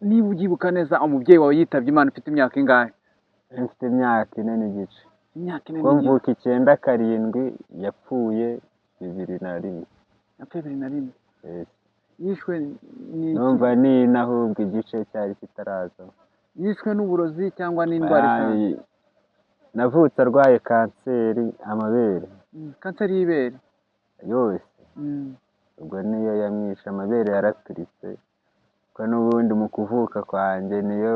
Niba ubyibuka neza, umubyeyi wawe yitabye Imana ufite imyaka ingahe? Mfite imyaka 4 n'igice. Imyaka 4 Ko n'igice. mvuka 97, yapfuye 2001. Yapfuye 2001? Yes. Yishwe n'iki? Numva ni ahubwo igice cyari kitaraza. Yishwe n'uburozi cyangwa n'indwara isanzwe? Ay, navutse arwaye kanseri amabere. Kanseri y'ibere? Yose. Ubwo niyo yamwishe, amabere yaraturitse, ko n'ubundi mu kuvuka kwanjye niyo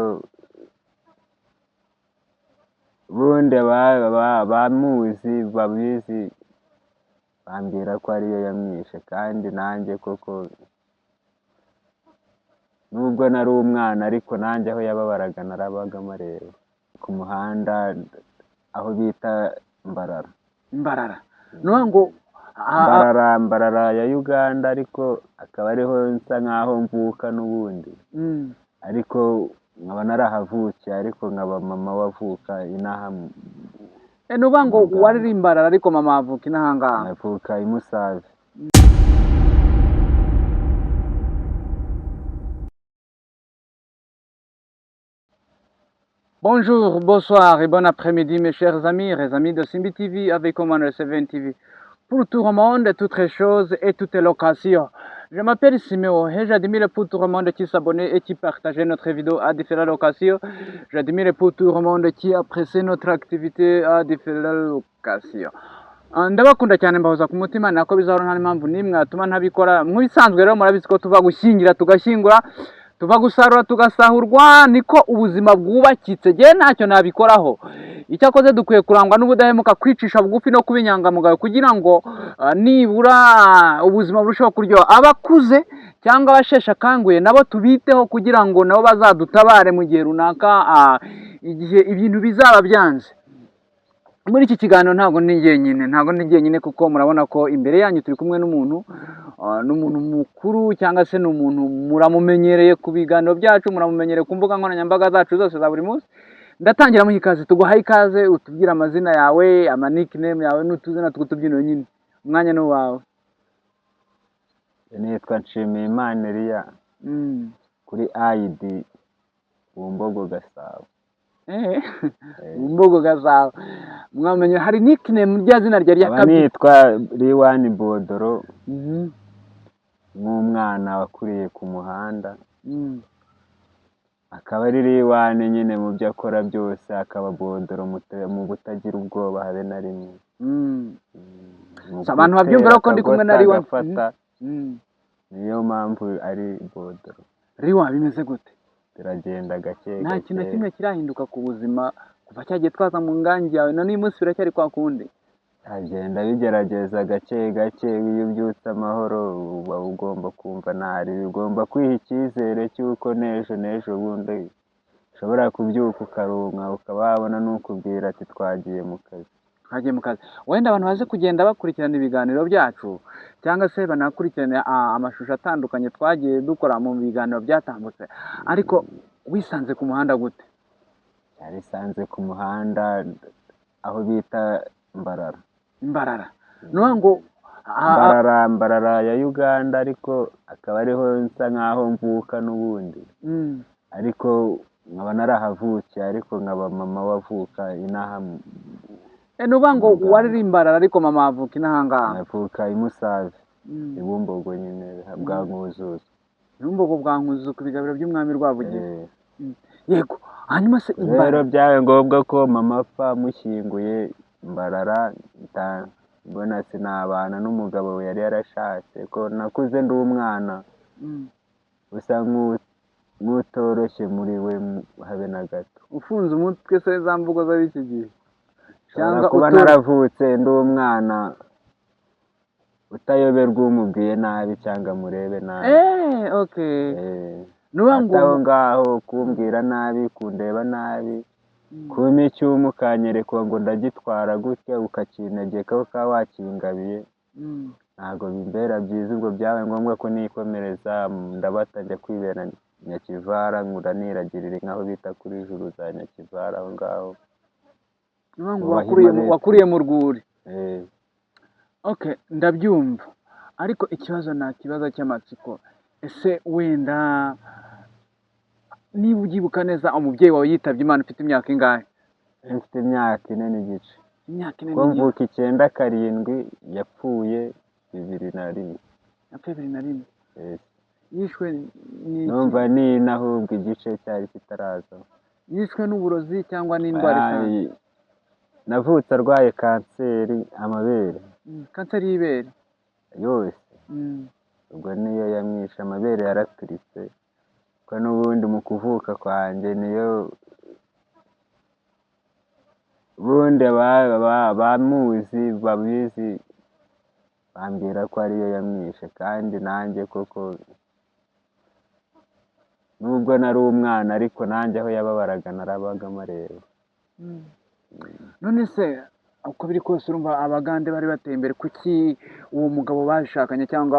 ubundi abamuzi babizi bambwira ko ariyo yamwishe, kandi nanjye koko nubwo nari umwana ariko nanjye aho yababaraga narabaga mareba ku muhanda aho bita Mbarara. Imbarara, ni ukuvuga ngo Mbarara, Mbarara ya Uganda, ariko akaba ariho nsa nkaho mvuka n'ubundi, ariko nkaba narahavukiye, ariko nkaba mama wavuka inaha. Ni ukuvuga ngo Mu Uganda. Wari Imbarara ariko mama avuka inaha ngaha? Avuka i Musave. Bonjour, bonsoir et bon après-midi, mes chers amis, les amis de Simbi TV avec Commander 7 TV. Pour tout le monde, toutes les choses et toutes les locations. Je m'appelle Simeo et j'admire pour tout le monde qui s'abonne et qui partage notre vidéo à différentes locations. J'admire pour tout le monde qui apprécie notre activité à différentes locations. Ah, ndabakunda cyane, mbahoza ku mutima, nako bizahora, nta mpamvu n'imwe yatuma ntabikora. Nk'ibisanzwe rero murabizi ko tuva gushyingira tugashyingura, tuva gusarura tugasahurwa, niko ubuzima bwubakitse. Njyewe ntacyo nabikoraho. Icyakoze dukwiye kurangwa n'ubudahemuka, kwicisha bugufi no kuba inyangamugayo kugira ngo nibura ubuzima burusheho kuryoha. Abakuze cyangwa abasheshe akanguhe nabo tubiteho kugira ngo nabo bazadutabare mu gihe runaka, igihe ibintu bizaba byanze. Muri iki kiganiro ntabwo ndi jyenyine, ntabwo ndi jyenyine, kuko murabona ko imbere yanyu turi kumwe n'umuntu, ni umuntu mukuru cyangwa se ni umuntu muramumenyereye ku biganiro byacu, muramumenyereye ku mbuga nkoranyambaga zacu zose za buri munsi. Ndatangira muha ikaze. Tuguhaye ikaze, utubwire amazina yawe, ama nickname yawe n'utuzina tw'utubyiniro nyine. Umwanya ni uwawe. Nitwa Nshimiyimana Eliya, kuri ID Bumbogo Gasabo. Bumbogo Gasabo mwamenye. Hari nickname, rya zina ryari Aba yakabye? Nitwa Riwani Bodoro, nk'umwana wakuriye ku muhanda, akaba ari Riwani nyine mu byo akora byose, akaba Bodoro mu butagira ubwoba habe na rimwe. Mu So, abantu babyumva gutera ko ndi kumwe na akagota Riwani. agafata, niyo mpamvu ari Bodoro. Riwa, bimeze gute? Turagenda gake Nta kintu na gake. kimwe kirahinduka ku buzima kuva cyagiye twaza mu ngangi yawe, na n'uyu munsi biracyari kwa kundi? Agenda bigerageza gake gake. Iyo ubyutse amahoro uba ugomba kumva ntari ugomba kwiha icyizere cy'uko n'ejo n'ejo bundi ushobora kubyuka ukarunka, ukaba wabona n'ukubwira ati twagiye mu kazi. Twagiye mu kazi. Wenda abantu baze kugenda bakurikirana ibiganiro byacu cyangwa se banakurikirana amashusho atandukanye twagiye dukora mu biganiro byatambutse, ariko wisanze ku muhanda gute? Yarisanze ku muhanda aho bita Mbarara. Imbarara, ni ukuvuga ngo Mbarara, Mbarara ya Uganda, ariko akaba ariho nsa nkaho mvuka n'ubundi, ariko nkaba narahavukiye, ariko nkaba mama wavuka inaha. Ni ukuvuga ngo Mu Uganda. Wari Imbarara ariko mama avuka inaha ngaha? Avuka i Musave, i Bumbogo nyine bwa Nkuzuzu. Bumbogo bwa Nkuzuzu, ku bigabiro by'umwami Rwabugili. Eh, Yego, hanyuma se rero Imbarara byabaye ngombwa ko mama apfa mushyinguye Mbarara, mbona sinabana n'umugabo we yari yarashatse, ko nakuze ndi umwana usa nk'utoroshye muri we habe na gato. Ufunze umutwe se, za mvugo z'ab'iki gihe? Nshobora Cyangwa kuba naravutse ndi umwana utayoberwa umubwiye nabi cyangwa murebe nabi. Eh, okay. Eh, Ni ukuvuga ngo hagati aho ngaho kumbwira nabi, kundeba nabi, kumpa icyuma ukanyereka ngo ndagitwara gutya, ukakintegeka ukaba wakingabiye, ntabwo bimbera byiza. Ubwo byabaye ngombwa ko nikomereza, ndabata njya kwibera Nyakivara, nkura niragirira inka aho bita kuri Juru za Nyakivara aho ngaho. Ni ukuvuga ngo Mu wakuriye Bahima. Wakuriye mu rwuri? Eh. Okay, ndabyumva, ariko ikibazo nta kibazo cy'amatsiko. Ese wenda Niba ubyibuka neza, umubyeyi wawe yitabye Imana ufite imyaka ingahe? Mfite imyaka 4 n'igice. Imyaka 4 Ko n'igice. mvuka 97, yapfuye 2001. Yapfuye 2001? Yes. Yishwe n'iki? Numva ni ahubwo igice cyari kitaraza. Yishwe n'uburozi cyangwa n'indwara isanzwe? Ay, navutse arwaye kanseri amabere. Kanseri y'ibere? Yose. Ubwo niyo yamwishe, amabere yaraturitse, ko n'ubundi mu kuvuka kwanjye niyo ubundi abamuzi babizi bambwira ko ariyo yamwishe, kandi nanjye koko nubwo nari umwana ariko nanjye aho yababaraga narabaga mareba. None se uko biri kose urumva Abagande bari bateye imbere, kuki uwo mugabo bashakanye cyangwa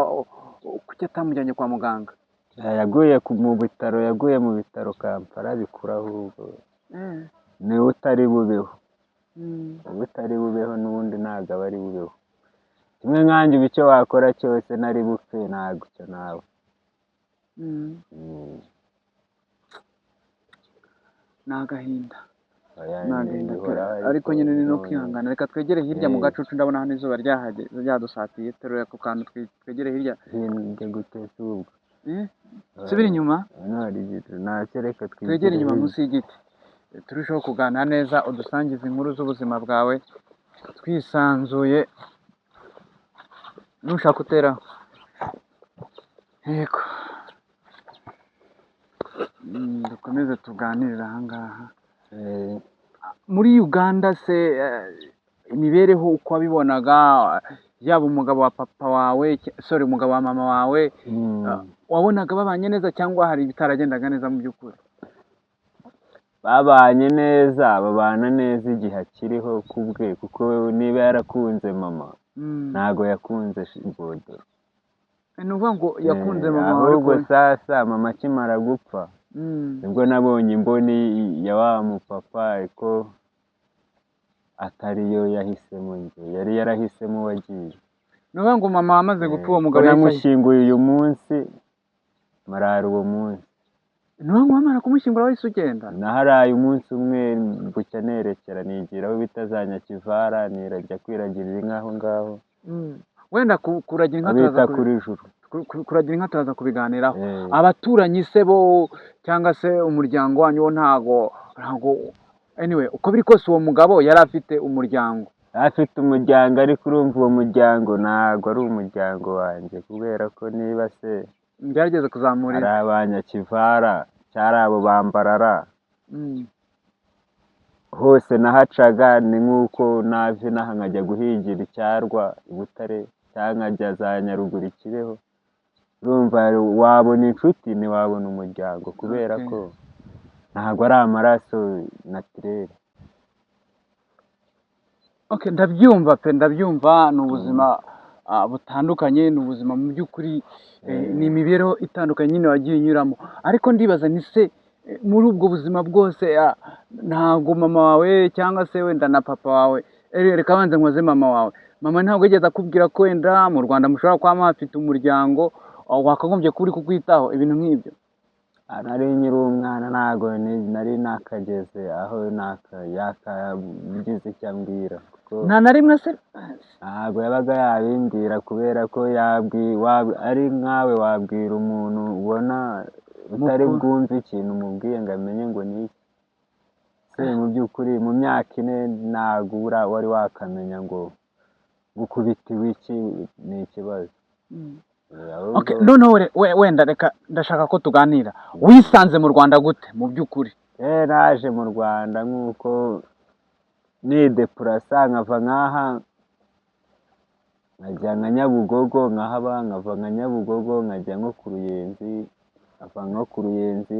kuki atamujyanye kwa muganga? Yaguye mu bitaro, yaguye mu bitaro Kampala bikura, ahubwo niwe utari bubeho. Uba utari bubeho n'ubundi ntabwo aba ari bubeho, kimwe nkanjye ubu icyo wakora cyose nari bupfe, ntabwo icyo nawe. Ni agahinda. Oya, Ni agahinda pe. bihoraho. Ariko nyine ni no none- kwihangana. Reka twegere hirya mu gacucu, ndabona hano izuba ryahageze ryadusatiye. Terura ako kantu twegere hirya. Hirya gute se ubwo? Eh? Subira inyuma. Hano hari igiti, ntacyo, reka twigire Twegere inyuma hirya. munsi y'igiti, turusheho kuganira neza, udusangize inkuru z'ubuzima bwawe twisanzuye. Nushaka uteraho, yego. Dukomeze tuganirire ahangaha. Muri Uganda se imibereho uko wabibonaga, yaba umugabo wa papa wawe, sorry, umugabo wa mama wawe, wabonaga babanye neza cyangwa hari ibitaragendaga neza mu by'ukuri? Babanye neza, babana neza igihe akiriho ku bwe, kuko niba yarakunze mama, ntago yakunze Bodoro. Ni ukuvuga ngo yakunze mama wawe, Ahubwo ariko sasa mama akimara gupfa, nibwo nabonye imboni ya wa mupapa ko atariyo yahisemo, njye yari yarahisemo uwagiye. Ni ukuvuga ngo mama amaze gupfa, uwo mugabo Ko yahise namushyinguye uyu munsi, marara uwo munsi. Ni ukuvuga ngo wamara kumushyingura wahise ugenda? Naharaye umunsi umwe bucya nerekera, nigira aho bita za Nyakivara, nirajya kwiragirira inka aho ngaho. Wenda kuragira inka Aho turaza bita kuri juru. Kuragira inka turaza kubiganiraho. Eh. Abaturanyi se bo cyangwa se umuryango wanyu wo ntago, anyway, uko biri kose uwo mugabo yari afite umuryango? Afite umuryango, ariko urumva uwo muryango ntabwo ari umuryango wanjye, kubera ko niba se Ngerageze kuzamura ari Abanyakivara cyari abo Bambarara, hose nahacaga ni nk'uko nava inaha nkajya guhingira icyarwa i Butare cyangwa nkajya za Nyaruguru i Kibeho. Urumva wabona inshuti, ntiwabona umuryango, kubera ko ntabwo ari amaraso naturel. Okay, ndabyumva pe, ndabyumva. Ni ubuzima butandukanye, ni ubuzima mu by'ukuri, ni imibereho itandukanye nyine wagiye unyuramo. Ariko ndibaza ni se muri ubwo buzima bwose ntabwo mama wawe cyangwa se wenda na papa wawe, reka banze nkoze mama wawe, mama ntabwo yigeze akubwira ko wenda mu Rwanda mushobora kuba muhafite umuryango wakagombye kuba uri kukwitaho, ibintu nk'ibyo? Nari nkiri umwana, ntabwo nari nakageze aho yakagize icyo ambwira, kuko Nta na rimwe se? Ntabwo yabaga yabimbwira, kubera ko ari nkawe wabwira umuntu ubona utari Mukuru. bwumve ikintu umubwiye ngo amenye ngo ni iki se. Mu by'ukuri mu myaka 4 ntabwo wari wakamenya ngo gukubitiwe iki ni ikibazo. Ahubwo Okay, noneho wenda reka ndashaka ko tuganira, wisanze mu Rwanda gute mu by'ukuri? Naje mu Rwanda nk'uko nidepurasa nkava nk'aha nkajya nka Nyabugogo nkahaba, nkava nka Nyabugogo nkajya nko ku Ruyenzi, nkava nko ku Ruyenzi.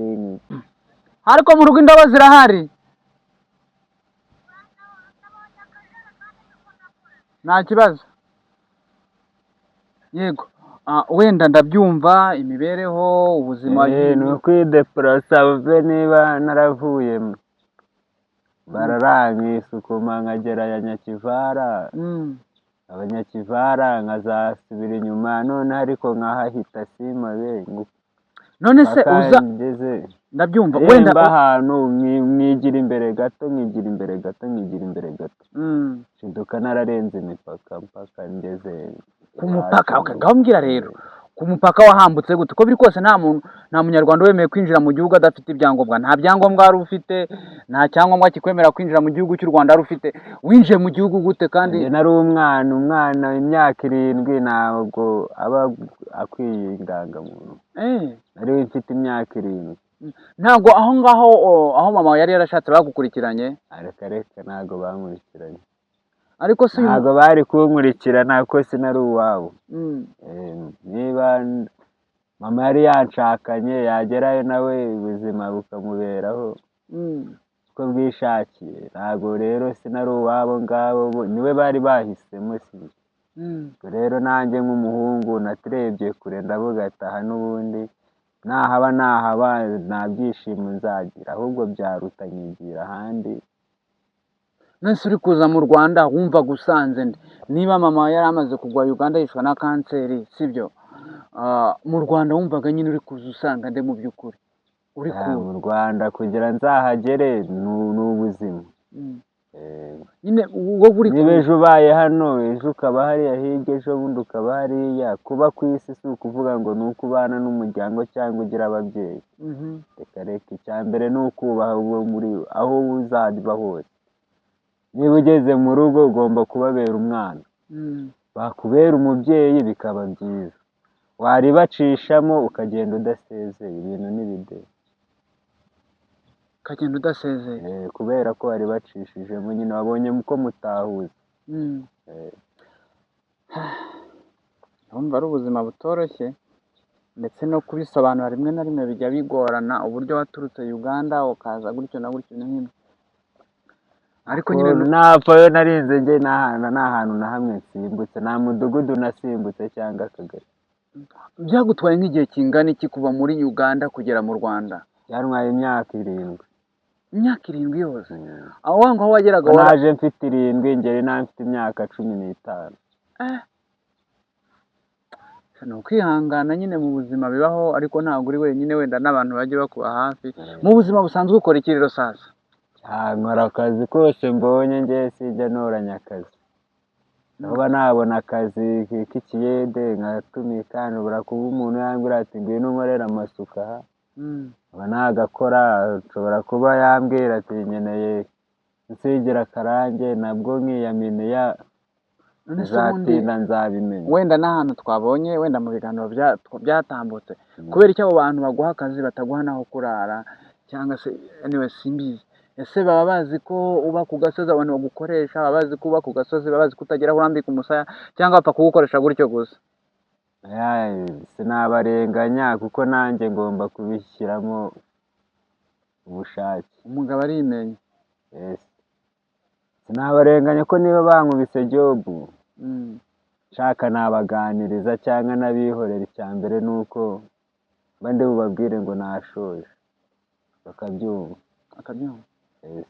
Ariko mu rugo indabo zirahari, nta kibazo. Yego. Wenda ndabyumva, imibereho, ubuzima. Ni ukwidepurasa uve niba naravuye barankisukuma nkagera ya Nyakivara, Abanyakivara nkazasubira inyuma noneho ariko nkahahita simabe None se mpaka uza ngeze. Ndabyumva wenda. Wenda ahantu mwigira imbere gato, mwigira imbere gato, mwigira imbere gato, nshiduka nararenze imipaka mpaka ngeze Ku mupaka. iwacu. Okay, ngaho mbwira rero, ku mupaka wahambutse gute? Uko biri kose nta muntu, nta munyarwanda wemewe kwinjira mu gihugu adafite ibyangombwa. Nta byangombwa wari ufite, nta cyangombwa kikwemerera kwinjira mu gihugu cy'u Rwanda wari ufite. Winjiye mu gihugu gute kandi? Njye nari umwana, umwana imyaka 7 ntabwo aba akwiye indangamuntu. Nari mfite imyaka 7. Ntabwo aho ngaho aho mama yari yarashatse bagukurikiranye? Reka reka, ntabwo bankurikiranye. Ariko si uyu Ntabwo bari kunkurikira, ntabwo, sinari uwabo. Niba mama yari yanshakanye, yagerayo nawe ubuzima bukamuberaho uko bwishakiye. Ntabwo rero, sinari uwabo ngabo, niwe bari bahisemo, si njye. Ubwo rero nanjye nk'umuhungu naturebye kure, ndavuga ati aha n'ubundi nahaba nahaba nta byishimo nzagira, ahubwo byaruta nkigira ahandi. None se uri kuza mu Rwanda wumva gusanze nde? Niba mama yari amaze kugwa Uganda yishwe na kanseri, sibyo? Ah, mu Rwanda wumvaga nyine uri kuza usanga nde mu by'ukuri uri kuza? Mu Rwanda kugira nzahagere ni ubuzima. Nyine wowe uri Niba kuza ejo ubaye hano, ejo ukaba hariya hirya, ejo bundi ukaba hariya. Kuba ku isi si ukuvuga ngo ni uko ubana n'umuryango cyangwa ugira ababyeyi. Reka reka, icya mbere ni ukubaha uwo muri aho uzajya hose. Niba ugeze mu rugo ugomba kubabera umwana, bakubera umubyeyi bikaba byiza, waribacishamo ukagenda udasezeye, ibintu n'ibide. Ukagenda udasezeye. Kubera ko waribacishijemo nyine, wabonye ko mutahuza. Urumva ari ubuzima butoroshye, ndetse no kubisobanura rimwe na rimwe bijya bigorana, uburyo waturutse Uganda ukaza gutyo na gutyo n'ibindi, ariko nyine Ukuntu napfayo narinze njye nta hantu na hamwe nsimbutse, nta mudugudu nasimbutse cyangwa akagari. Byagutwaye nk'igihe kingana iki kuva muri Uganda kugera mu Rwanda? Byantwaye imyaka 7. Imyaka 7 yose? Aho ngaho wageraga Naje mfite 7, ngera inaha mfite imyaka 15. Ni ukwihangana nyine, mu buzima bibaho, ariko ntabwo uri wenyine, wenda n'abantu bajye bakuba hafi. Mu buzima busanzwe ukora iki rero sasa? Nkora akazi kose mbonye, njye sijya ntoranya akazi. Kuba nabona akazi k'ikiyede nkatumika, nshobora kuba umuntu yambwira ati ngwino unkorere amasuku aha, nkaba nagakora. Nshobora kuba yambwira ati nkeneye nsigira akarange, nabwo nkiyaminiya. None se ubundi Bizatinda nzabimenya. Wenda n'ahantu twabonye, wenda mu biganiro byatambutse, kubera icyo abo bantu baguha akazi bataguha n'aho kurara cyangwa se, anyway, simbizi, ese baba bazi ko uba ku gasozi? Abantu bagukoresha baba bazi ko uba ku gasozi? Baba bazi ko utagera aho urambika umusaya, cyangwa bapfa kugukoresha gutyo gusa? Sinabarenganya kuko nanjye ngomba kubishyiramo ubushake. Umugabo arimenya. Yes. Sinabarenganya ko niba bankubise job, nshaka nabaganiriza cyangwa n'abihorera. Icya mbere ni uko mba ndi bubabwire ngo nashoje, bakabyumva. Akabyumva. Yes.